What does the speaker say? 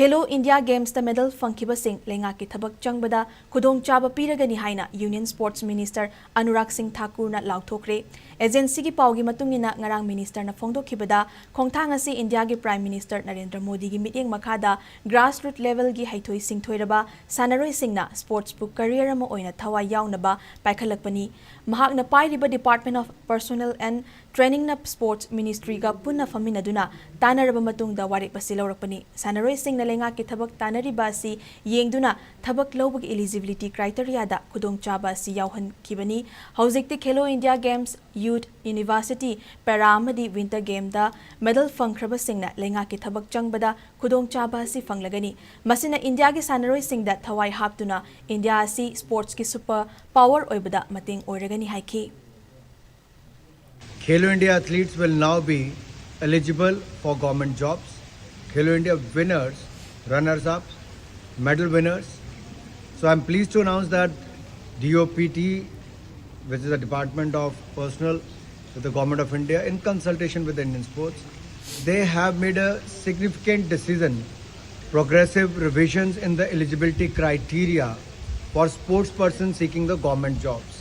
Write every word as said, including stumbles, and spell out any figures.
ꯈꯦꯂꯣ India ꯒꯦꯝꯁꯇ medal ꯐꯪꯈꯤꯕꯁꯤꯡ ꯂꯩꯉꯥꯛꯀꯤ ꯊꯕꯛ ꯆꯪꯕꯗ ꯈꯨꯗꯣꯡꯆꯥꯕ ꯄꯤꯔꯒꯅꯤ ꯍꯥꯏꯅ ꯌꯨꯅꯤꯌꯟ ꯁ꯭ꯄꯣꯔꯠꯁ ꯃꯤꯅꯤꯁꯇꯔ ꯑꯅꯨꯔꯥꯒ ꯁꯤꯡ ꯊꯥꯀꯨꯔꯅ ꯂꯥꯎꯊꯣꯛꯈ꯭ꯔꯦ꯫ ꯑꯦꯖꯦꯟꯁꯤꯒꯤ ꯄꯥꯎꯒꯤ ꯃꯇꯨꯡ ꯏꯟꯅ, ꯉꯔꯥꯡ ꯃꯤꯅꯤꯁꯇꯔꯅ ꯐꯣꯡꯗꯣꯛꯈꯤꯕꯗ, ꯈꯣꯡꯊꯥꯡ ꯑꯁꯤ ꯏꯟꯗꯤꯌꯥꯒꯤ ꯄ꯭ꯔꯥꯏꯝ ꯃꯤꯅꯤꯁꯇꯔ ꯅꯔꯦꯟꯗ꯭ꯔ ꯃꯣꯗꯤꯒꯤ ꯃꯤꯠꯌꯦꯡ ꯃꯈꯥꯗ ꯒ꯭ꯔꯥꯁꯔꯨꯠ ꯂꯦꯚꯦꯜꯒꯤ ꯍꯩꯊꯣꯏ ꯁꯤꯡꯊꯣꯏꯔꯕ ꯁꯥꯟꯅꯔꯣꯏꯁꯤꯡꯅ ꯁ꯭ꯄꯣꯔꯠꯁꯄꯨ ꯀꯔꯤꯌꯔ ꯑꯃ ꯑꯣꯏꯅ ꯊꯋꯥꯏ ꯌꯥꯎꯅꯕ ꯄꯥꯏꯈꯠꯂꯛꯄꯅꯤ꯫ ꯃꯍꯥꯛꯅ ꯄꯥꯏꯔꯤꯕ Department of Personnel and Trainingꯅ ꯁ꯭ꯄꯣꯔꯠꯁ ꯃꯤꯅꯤꯁꯇ꯭ꯔꯤꯒ ꯄꯨꯟꯅ ꯐꯝꯃꯤꯟꯅꯗꯨꯅ ꯇꯥꯟꯅꯔꯕ ꯃꯇꯨꯡꯗ ꯋꯥꯔꯦꯞ ꯑꯁꯤ ꯂꯧꯔꯛꯄꯅꯤ꯫ ꯁꯥꯟꯅꯔꯣꯏꯁꯤꯡꯅ ꯂꯩꯉꯥꯛꯀꯤ ꯊꯕꯛ ꯇꯥꯟꯅꯔꯤꯕ ꯑꯁꯤ ꯌꯦꯡꯗꯨꯅ ꯊꯕꯛ ꯂꯧꯕꯒꯤ eligibility criteriaꯗ ꯈꯨꯗꯣꯡꯆꯥꯕ ꯑꯁꯤ ꯌꯥꯎꯍꯟꯈꯤꯕꯅꯤ꯫ ꯍꯧꯖꯤꯛꯇꯤ ꯈꯦꯂꯣ ꯏꯟꯗꯤꯌꯥ ꯒꯦꯝꯁ, ꯌꯨꯊ, ꯌꯨꯅꯤꯚꯔꯁꯤꯇꯤ, ꯄꯦꯔꯥ ꯑꯃꯗꯤ ꯋꯤꯟꯇꯔ ꯒꯦꯝꯗ ꯃꯦꯗꯜ ꯐꯪꯈ꯭ꯔꯕꯁꯤꯡꯅ ꯂꯩꯉꯥꯛꯀꯤ ꯊꯕꯛ ꯆꯪꯕꯗ ꯈꯨꯗꯣꯡꯆꯥꯕ ꯑꯁꯤ ꯐꯪꯂꯒꯅꯤ꯫ ꯃꯁꯤꯅ ꯏꯟꯗꯤꯌꯥꯒꯤ ꯁꯥꯟꯅꯔꯣꯏꯁꯤꯡꯗ ꯊꯋꯥꯏ ꯍꯥꯞꯇꯨꯅ ꯏꯟꯗꯤꯌꯥ ꯑꯁꯤ ꯁ꯭ꯄꯣꯔꯠꯁꯀꯤ ꯁꯨꯄꯔ ꯄꯥꯋꯔ ꯑꯣꯏꯕꯗ ꯃꯇꯦꯡ ꯑꯣꯏꯔꯒꯅꯤ ꯍꯥꯏꯈꯤ꯫ Khelo India athletes will now be eligible for government jobs. Khelo India winners, runners up, medal winners. So I'm pleased to announce that D O P T, which is the Department of Personnel with the Government of India, in consultation with the Indian sports, they have made a significant decision, progressive revisions in the eligibility criteria for sports persons seeking the government jobs.